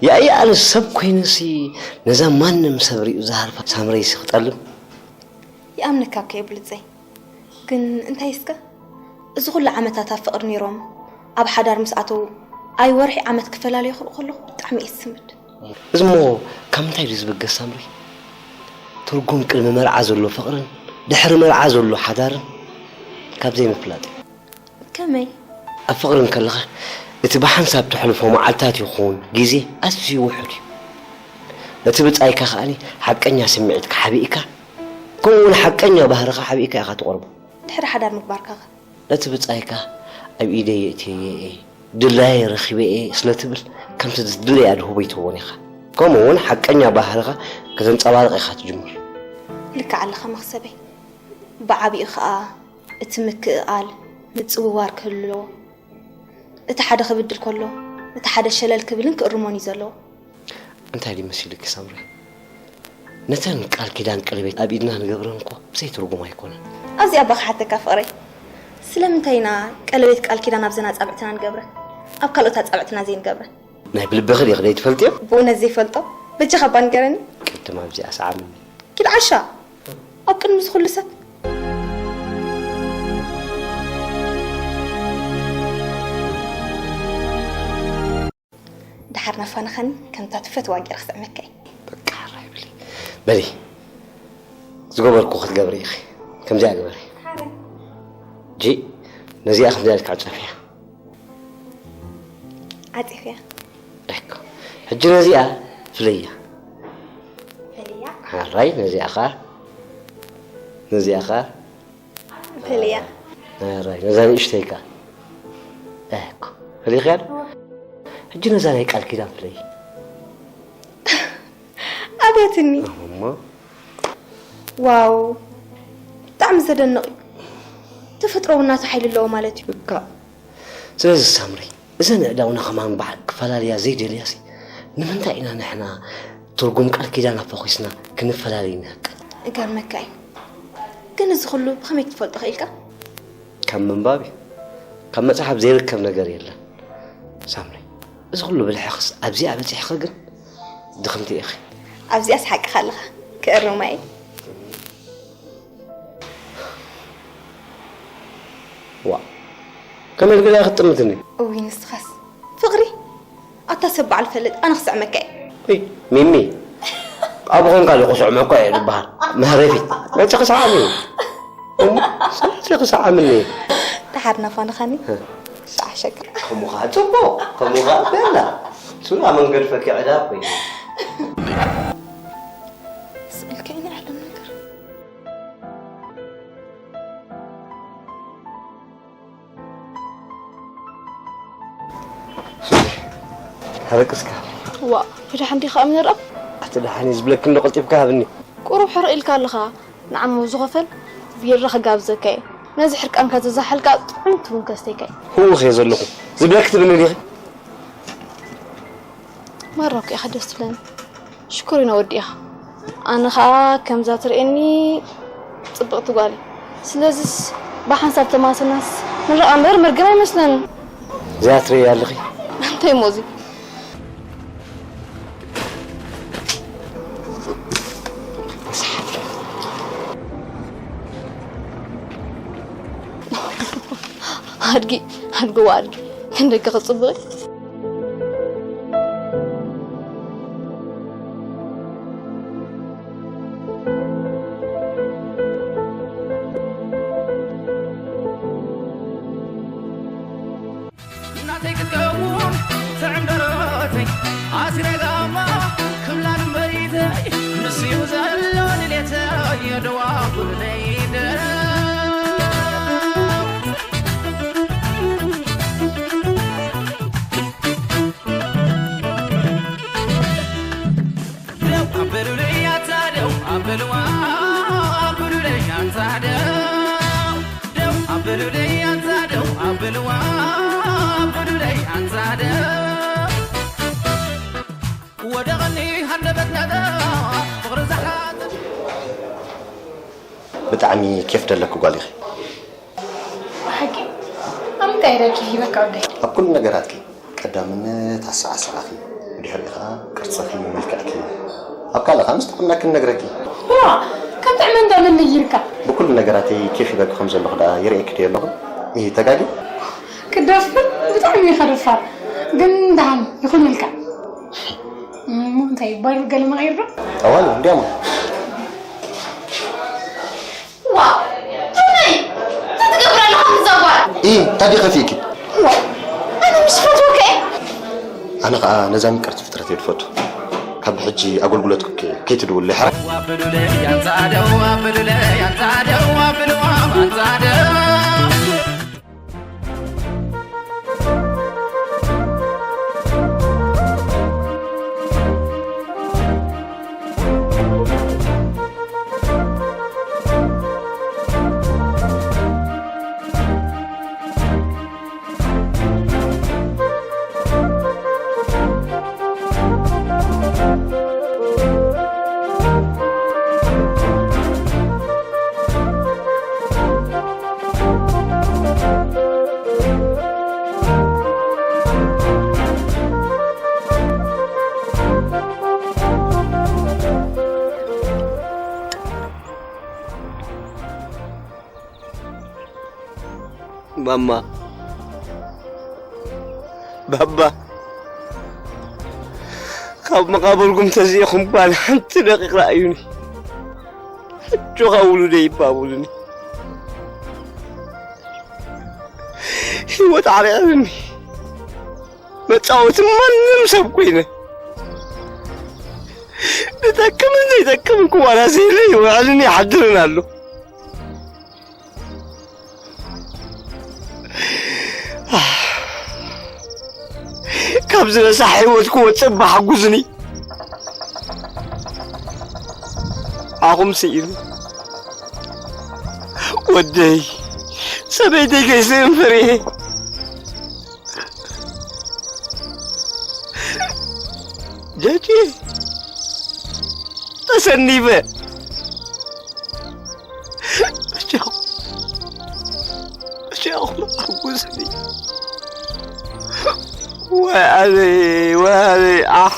ያእያ ኣነ ሰብ ኮይነሲ ነዛ ማንም ሰብ ሪኡ ዝሃርፋ ሳምረይሲ ክጠልም። ይኣምነካ እኮ እየ ብልፀይ። ግን እንታይ እስከ፣ እዚ ኩሉ ዓመታት ኣብ ፍቕሪ ነይሮም ኣብ ሓዳር ምስ ኣተዉ ኣይ ወርሒ ዓመት ክፈላለዩ ክርኢ ከለኹ ብጣዕሚ እየ ዝስምድ። እዚ እሞ ካብ ምንታይ ድዩ ዝብገስ ሳምሪ? ትርጉም ቅድሚ መርዓ ዘሎ ፍቕርን ድሕሪ መርዓ ዘሎ ሓዳርን ካብ ዘይምፍላጥ እዩ። ከመይ? ኣብ ፍቕሪ እንከለኻ እቲ ብሓንሳብ ተሕልፎ መዓልታት ይኹን ግዜ ኣዝዩ ውሑድ እዩ። ነቲ ብጻይካ ከኣ ሓቀኛ ስምዒትካ ሓቢእካ፣ ከምኡ እውን ሓቀኛ ባህርኻ ሓቢእካ ኢኻ ትቐርቦ። ድሕሪ ሓዳር ምግባርካ ኸ? ነቲ ብጻይካ ኣብ ኢደይ የእትየዮ እየ፣ ድላየይ ረኺበ እየ ስለ ትብል፣ ከምቲ ዝድለያ ድሁቦ ኣይትህቦን ኢኻ። ከምኡ እውን ሓቀኛ ባህርኻ ከተንጸባርቕ ኢኻ ትጅምር። ልክዕ ኣለኻ መኽሰበይ። ብዓቢኡ ኸኣ እቲ ምክእኣል፣ ምጽውዋር ክህሉ ኣለዎ። እቲ ሓደ ክብድል ከሎ፣ እቲ ሓደ ሸለል ክብልን ክእርሞን እዩ ዘለዎ። እንታይ ድዩ መሲሉኪ ሳምሪ? ነተን ቃል ኪዳን ቀለቤት ኣብ ኢድና ንገብረን እኮ ብዘይ ትርጉም ኣይኮነን። ኣብዚኣ እባ ክሓተካ ፍቕረይ፣ ስለምንታይ ኢና ቀለቤት ቃል ኪዳን ኣብዘን ኣጻብዕትና ንገብረን፣ ኣብ ካልኦት ኣጻብዕትና ዘይንገብረን? ናይ ብልብኺ ዲኺ ዘይትፈልጥዮ? ብእውነት ዘይፈልጦ? በጃኻ እባ ንገረኒ። ቅድም ኣብዚኣ ሰዓምኒ። ኪድ ዓሻ፣ ኣብ ቅድሚ እዚ ኩሉ ሰብ። ደሓር ናፋንኻኒ ከምታ ትፈትዋ ገይረ ክጥዕመካ እየ። በቃ ሕራይ በሊ። በሊ። ዝገበርኩ ክትገብሪ ኢኺ። ከምዚኣ ግበሪ። ሓረ። ጂ፣ ነዚኣ ከምዚኣ ኢልካ ዓጸፍያ። ዓጺፍያ። እኮ። ሕጂ ነዚኣ ፍለያ። ፍለያ? ሓራይ፣ ነዚኣ ኸኣ። ነዚኣ ኸኣ። ፍለያ። ሓራይ፣ ነዛ ንእሽተይ ከኣ። እኮ። ፈሊኽያ ዶ? ሕጂ ነዛ ናይ ቃል ኪዳን ፍለይ። ኣብያትኒ። እሞ? ዋው፣ ብጣዕሚ ዘደንቕ እዩ። ተፈጥሮ እውን ናቱ ሓይሊ ኣለዎ ማለት እዩ። እካ። ስለዚ ሳምሪ፣ እዘን ኣእዳውና ከማን በዓል ክፈላልያ ዘይደልያሲ፣ ንምንታይ ኢና ንሕና ትርጉም ቃል ኪዳን ኣፋኹስና ክንፈላለይ ንህቅን? እገርመካ እዩ። ግን እዚ ኩሉ ብኸመይ ክትፈልጦ ኽኢልካ? ካብ ምንባብ እዩ። ካብ መጽሓፍ ዘይርከብ ነገር የለን። ሳምሪ፣ እዚ ኩሉ ብልሕኽስ ኣብዚኣ በጺሕኺ ግን ድኽምቲ ኢኺ። ኣብዚኣስ ሓቅኻ ኣለኻ። ክእርማ እየ። ዋእ፣ ከመይ ኢልኪ ክትጥምትኒ? እውይ ንስኻስ ፍቕሪ። ኣታ ሰብ በዓል ፈልጥ፣ ኣነ ክስዕመካ እየ። እይ፣ ሚሚ፣ ኣብኡ ኾንካ ዶ ክስዕመካ እየ ዝበሃል? መህረፊት፣ መፂኺ ሰዓምኒ። እሞ፣ መፂኺ ሰዓምኒ። ደሓር ናፋንኻኒ? እ። ሰዓሸካ። ከምኡ ኸዓ ፅቡቕ፣ ከምኡ ኸዓ በላ። ሱራ መንገድ ፈኪዕዳ እኮ እዩ። ስእልካ ኢና ዓለም ነገር። ሓረቅስካ። ዋ፣ ብደሓን ዲኻ ኣሚነራ? ኣቲ ደሓን እዩ ዝብለኪ እንዶ ቀልጢፍካ ሃብኒ። ቁሩብ ሕርቕ ኢልካ ኣለኻ። ንዓሞ ዝኸፈል ቢራ ክጋብዘካ እየ። ነዚ ሕርቃንካ ዘዛሓልካ ጥዑም ትቡን ከስተይካ እየ። ህውኽ እየ ዘለኹ። ዝብለኪ ትብኒ ዲኺ? ማራ እኮ ኢኻ ደስ ትብለኒ። ሽኮሪና ወዲ ኢኻ። ኣነ ኸኣ ከምዛ ትርእየኒ ጽብቕቲ ጓል እየ። ስለዚስ ብሓንሳብ ተማሰናስ ንራኣ እምበር መርገም ኣይመስለንን። እዚኣ ትርእያ ኣለኺ? እንታይ እሞ እዚ? ኣድጊ፣ ኣድጊ፣ ዋ ኣድጊ፣ ክንደይ ክጽብቕ። እናተይ ክትከውን ትዕም ደረተይ ኣሲረ ጋማ ክብላ ንበይተይ ንስዩ ዘሎ ድሌተይ የደዋ ኩለይ ደው ኣበሉለይ ኣታ ደው ኣበልዋ ኣበሉለይ ኣታ ደው ደው ኣበሉለይ ኣታ ደው ኣበልዋ ኣበሉለይ ኣታ ደው ወደቐኒ ሃንደበት ነታ ፍቕሪ ዝሓዘ ብጣዕሚ ኬፍ ደለኪ ጓል ኢኺ። ብሓቂ ኣብ ምንታይ ኢለ ክሂበካ ወደይ? ኣብ ኩሉ ነገራትኪ ቀዳምነት ኣሰዓስዓኺ፣ ድሕሪኡ ኸዓ ቅርጽኺ፣ መልክዕኪ፣ ኣብ ካልእ ኸዓ ምስ ጥዕናኪ ንነግረኪ። ዋ፣ ከም ጥዕመ እንዳመን ነጊርካ? ብኩሉ ነገራተይ ኬፍ ሂበኪ ከም ዘለኹ ደኣ ይርእየኪ ድየ ኣለኹ? ኢሂ፣ ተጋግየ? ክደፍር? ብጣዕሚ ኢኻ ደፋር። ግን ደሓን ይኹነልካ። እሞ እንታይ፣ ባይሩ ገለ መቐይር ዶ? እዋን፣ እንዲያማ። ዋው! ጆነይ! እንታይ ትገብር ኣለኻ ምስዛ ጓል? ኢ፣ ታዲ ከፊእኪ? ዋው! ኣነ ምስ ፈትወካ እየ። ኣነ ኸኣ ነዛ ምቅርቲ ፍጥረት እየ ዝፈቱ። ካብ ሕጂ ኣገልግሎትኪ ከይትድውሊ ሕራይ። ማማ፣ ባባ፣ ካብ መቓብርኩም ተዚእኹም ጓል ሓንቲ ደቂቕ ረኣዩኒ። ሕጆኻ ውሉደይ ይባቡሉኒ። ህይወት ዓሪቕኒ። መጻወቲ ማንም ሰብ ኮይነ። ዝጠቅምን ዘይጠቅምን ክዋላ ዘይብለይ ይውዕልን ይሓድርን ኣሎ። ካብ ዝረሳሕ ህይወት ክወፅእ እባ ሓጉዝኒ። ዓኹም ስኢኑ ወደይ ሰበይተይ ከይስእን ፈሪሄ። ጃጂ ተሰኒፈ። እጃኹ፣ እጃኹም ሓጉስኒ። ወይ ኣበይ፣ ወይ ኣበይ፣ ኣሕ።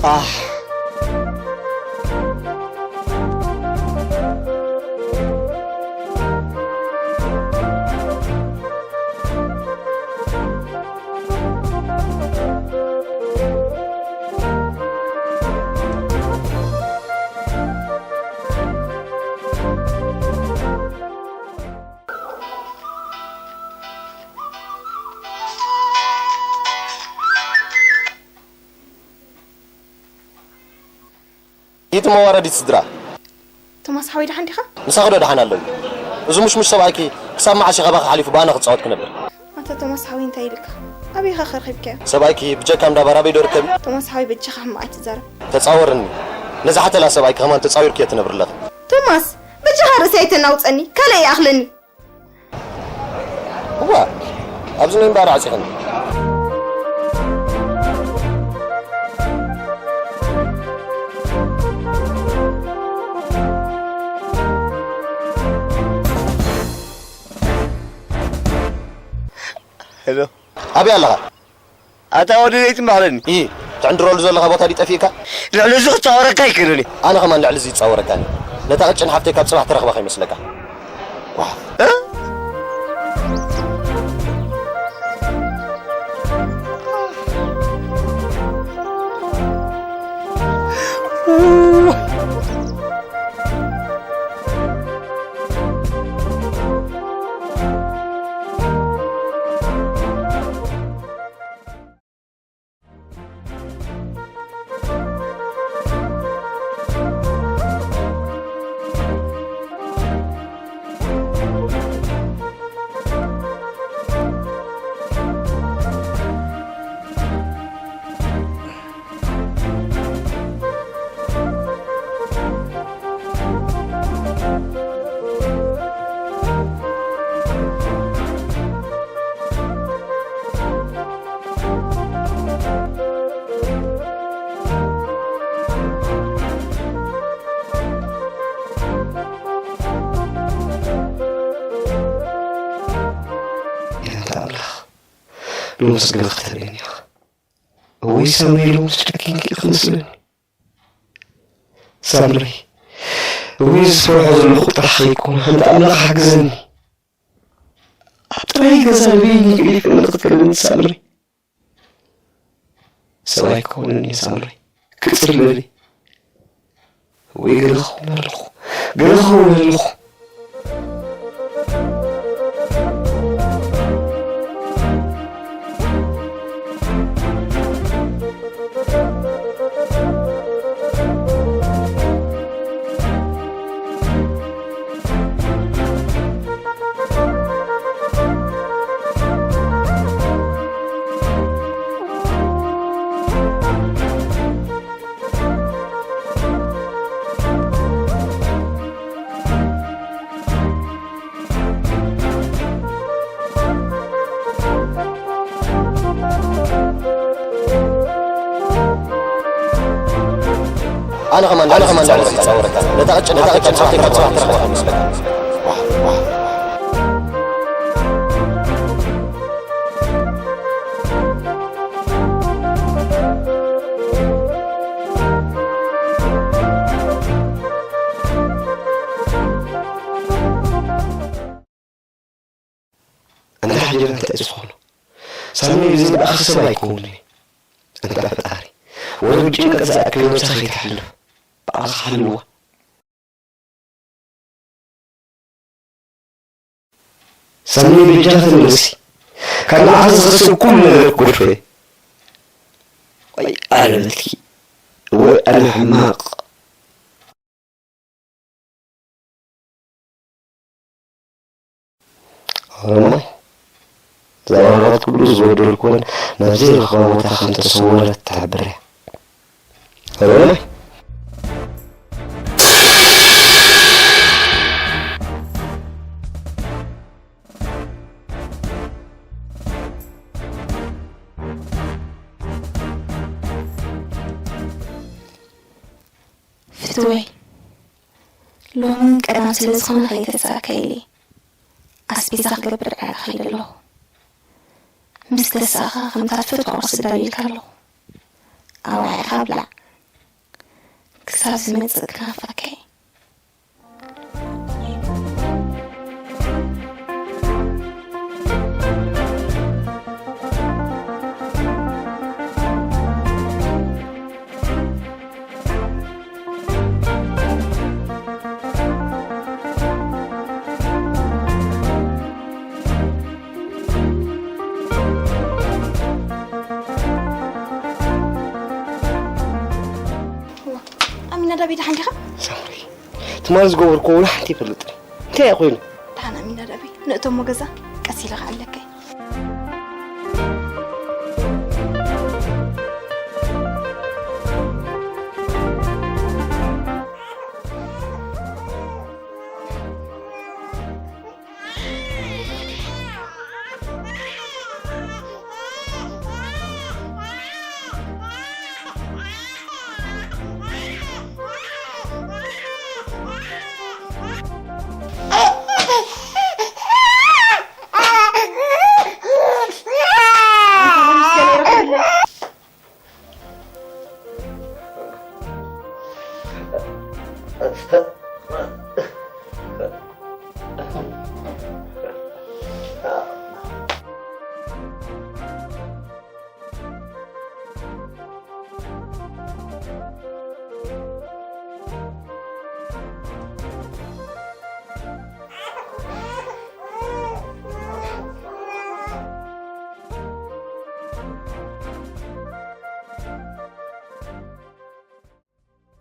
ኣሕ። ኢቲ መዋረዲት ስድራ። ቶማስ ሓወይ፣ ደሓን ዲኻ? ምሳኺ ዶ ደሓን ኣለኹ? እዚ ሙሽሙሽ ሰብኣይኪ ክሳብ መዓስ እዩ ካባኺ ሓሊፉ ብኣና ክጻወት ክነብር? ኣታ ቶማስ ሓወይ፣ እንታይ ኢልካ? ኣበይ ኢኻ ከ ረኺብካዮ? ሰብኣይኪ ብጀካ እንዳ ባር ኣበይ ዶ ይርከብ? ቶማስ ሓወይ፣ በጃኻ ሕማቕ ኣይትዛረብ። ተጻወርኒ። ነዚ ሓተላ ሰብኣይኪ ከማን ተጻዊርክዮ ትነብሪ ኣለኺ። ቶማስ፣ በጃኻ ርእሰይ ኣይተናውጸኒ። ካልእ ይኣኽለኒ። እዋ፣ ኣብዚ ናይ እምበኣር ዓጺኽኒ። ሄሎ። ኣበይ ኣለኻ? ኣታ ወዲ ዘይትምሃረኒ። ኢ፣ ትዕንድረሉ ዘለኻ ቦታ ድዩ ጠፊእካ? ልዕሊ እዚ ክጻወረካ ኣይክእልን እየ። ኣነ ከማን ልዕሊ እዚ ይጻወረካን እየ። ነታ ቀጭን ሓፍተይ ካብ ጽባሕ ትረኽባ ከይመስለካ። ዋ። እ? ሎምስ ግና ክትህበኒ ኢኻ። እወይ ሳምሪ፣ ሎምስ ጨኪንኪ ኢኺ መስለኒ። ሳምሪ፣ እወይ ዝፈርሖ ዘለኹ ጥራሕ ከይኮነ፣ ኣንታ ኣምላኽ ሓግዘኒ። ኣብ ጥራይ ገዛ ንበይኒ ገዲፈኒ ክትከደኒ ሳምሪ። ሰብኣይ ክኸውነኒ ሳምሪ። ክጽለሊ። ወይ ገለ ክኸውን ኣለኹ። ገለ ክኸውን ኣለኹ። ኣነ ከማን ኣነ ከማን ጻወረታ ነታ ቅጭን ነታ ቅጭን ሓፍተይ ካብ ጽባሕ ትረኽባ። ኣንታ ሓጀር እንታይ እዩ ዝኾኑ? ሳሚ እዚ ብኣኺ ሰብ ኣይኮነ። ኣንታ ፈጣሪ፣ ወረ ብጭንቀት ዝኣክል ነብሳ ከይትሕልፍ ብኣኻ ሓልዋ። ሳሚ በጃ ተመለሲ። ካብ ንዓኺ ዝኸስብ ኩሉ ነገር ክገድፎ እየ። ወይ ኣነ በትኪ፣ ወይ ኣነ ሕማቕ። ኦሮማይ፣ እዛ ወረቐት ኩሉ ዝበደልኩወን ናብ ዘይረኸባ ቦታ ከም ተሰወረት ትሕብር እያ። ኦሮማይ። ፍትወይ፣ ሎምን ቀዳም ስለ ዝኾነ ከይተሳእከ ኢለ ኣስቤዛ ክገብር ዕዳጋ ከይደ ኣለኹ። ምስ ተሳእኻ ከምታ ትፈትዋ ቁርሲ ዳልየልካ ኣለኹ። ኣባዒኻ ብላዕ። ክሳብ ዝመጽእ ክናፍቐካ እየ። ኣሚናዳብ፣ ደሓን ዲኻ? ሳምሪ፣ ትማሊ ዝገበርኩዎ ወላ ሓንቲ ኣይፈልጥን። እንታይ እዩ ኮይኑ? ደሓን ኣሚናዳብ፣ ንእቶሞ ገዛ ቀስ ኢለ ክኣለካ እየ።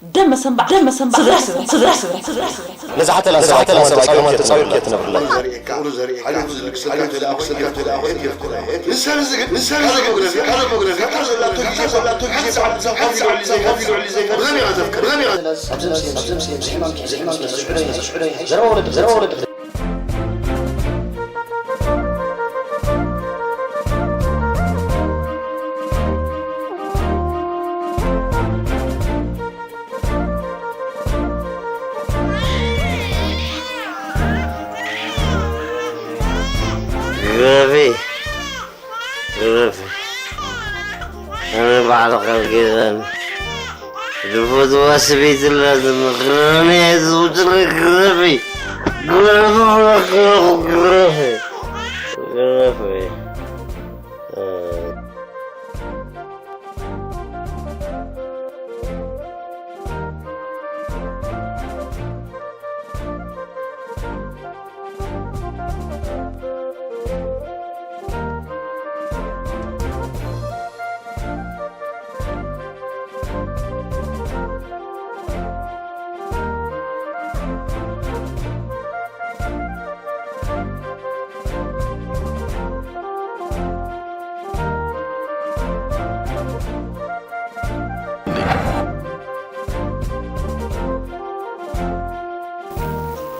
ደም መሰንባዕ፣ ደም መሰንባዕ፣ ስድራ፣ ስድራ፣ ስድራ፣ ስድራ፣ ስድራ፣ ስድራ። ነዛ ሓተላ ሰብኣይ ከማን ተጻዊርኪ፣ ተጻዊርኪ ትነብርላ። ረቢ፣ ግረፊ። ኣነ ባዕሉ ቃል ኪዳን ዝፈትዋ ሰበይቲ ኣላትኒ። ክረኒ እየ ዝውጥረይ። ግረፊ። ግረፊ። ግረፊ። ግረፊ።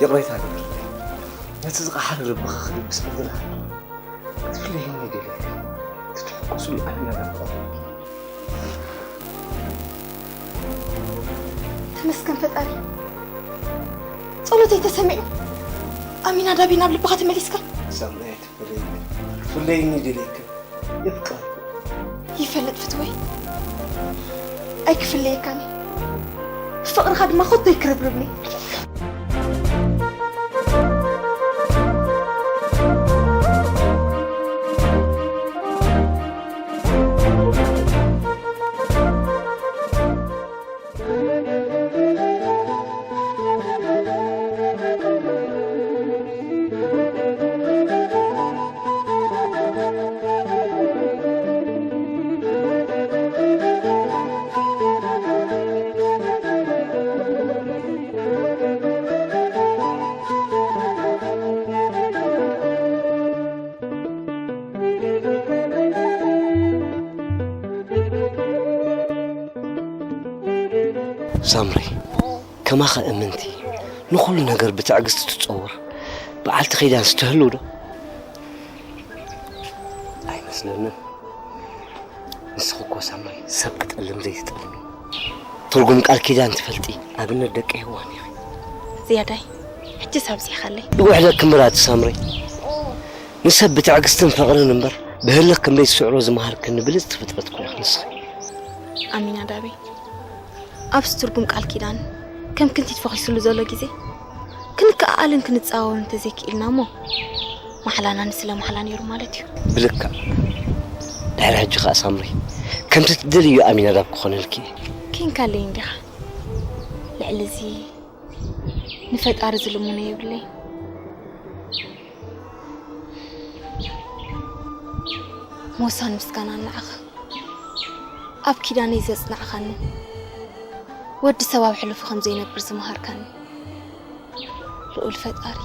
ይቕሬታ ግበርለይ። ነቲ ዝቐሓረ ልብኻ ክድብስ ዕድል ሃበኒ። ክትፍለየኒ ደሊኻ፣ ትትሕቆሱሉ ኣሚናዳብ ክቐርበልኪ። ተመስገን ፈጣሪ፣ ጸሎተይ ተሰሚዑ። ኣሚናዳብ ናብ ልብኻ ተመሊስካ። ሳምራይ ኣይትፍለይኒ፣ ክትፍለየኒ ደሊኻ። የፍቅረኪ። ይፈልጥ ፍትወይ፣ ኣይክፍለየካን እዩ። ብፍቕርኻ ድማ ኮቶ ኣይክርብርብኒ። ሳምሪ፣ ከማኻ እምንቲ፣ ንኹሉ ነገር ብትዕግስቲ ትጸውር በዓልቲ ኪዳን ስትህሉ ዶ? ኣይመስለንን። ንስኺ እኮ ሳምሪ፣ ሰብ ክጠልም ዘይትጠልሚ፣ ትርጉም ቃል ኪዳን ትፈልጢ ኣብነት ደቂ ሄዋን ኢኺ። ዝያዳይ፣ ሕጂስ ኣብዚሕካለይ። ይውሕደኪ እምበር ኣቲ ሳምሪ፣ ንሰብ ብትዕግስትን ፍቕርን እምበር ብህልኽ ከም ዘይትስዕሮ ዝመሃርክኒ ብልጽቲ ፍጥረት እኮ ኢኺ ንስኺ። ኣሚናዳበይ፣ ኣብዚ ትርጉም ቃል ኪዳን ከም ክንቲት ፈኺስሉ ዘሎ ግዜ፣ ክንከኣኣልን ክንጸዋወርን እንተዘይክኢልና እሞ፣ ማሕላና ንስለ ማሕላ ነይሩ ማለት እዩ። ብልክዕ። ድሕሪ ሕጂ ኸኣ ሳምሪ፣ ከምቲ ትደልይዮ ኣሚናዳብ ክኾነልኪ እየ። ኬንካለይ እንዲኻ። ልዕሊ እዚ ንፈጣሪ ዝልምኖ የብለይ። ሞሳን ምስጋናን ንዓኻ። ኣብ ኪዳነይ ዘጽናዕኻኒ፣ ወዲ ሰብ ኣብ ሕሉፉ ከም ዘይነብር ዝመሃርካኒ፣ ልኡል ፈጣሪ፣